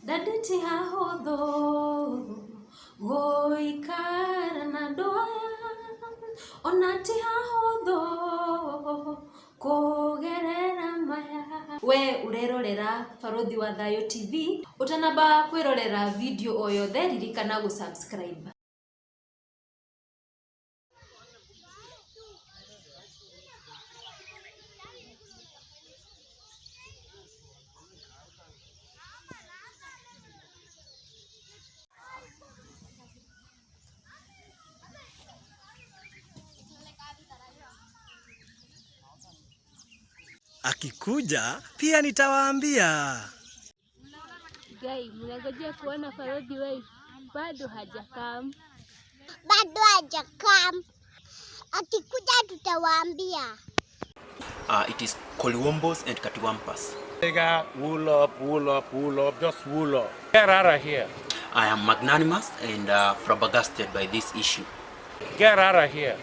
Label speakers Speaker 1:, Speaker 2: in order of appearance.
Speaker 1: Daddy ti hahũthũ gũikara na andũ aya, ona ti hahũthũ kũgerera maya. We ũrerorera Barũthi wa Thayũ TV, ũtanamba kwĩrorera video o yothe ririkana gũ subscribe.
Speaker 2: Akikuja pia nitawaambia.
Speaker 3: Gai, mnangojea kuona Farodhi wife bado hajakam.
Speaker 4: Bado hajakam. Akikuja tutawaambia.
Speaker 5: It is Coliwombos and Catiwampas.
Speaker 6: Nigga, wool up, wool up, wool up, just wool up. Get out of here.
Speaker 5: I am magnanimous and flabbergasted by this issue.
Speaker 6: Get out of here.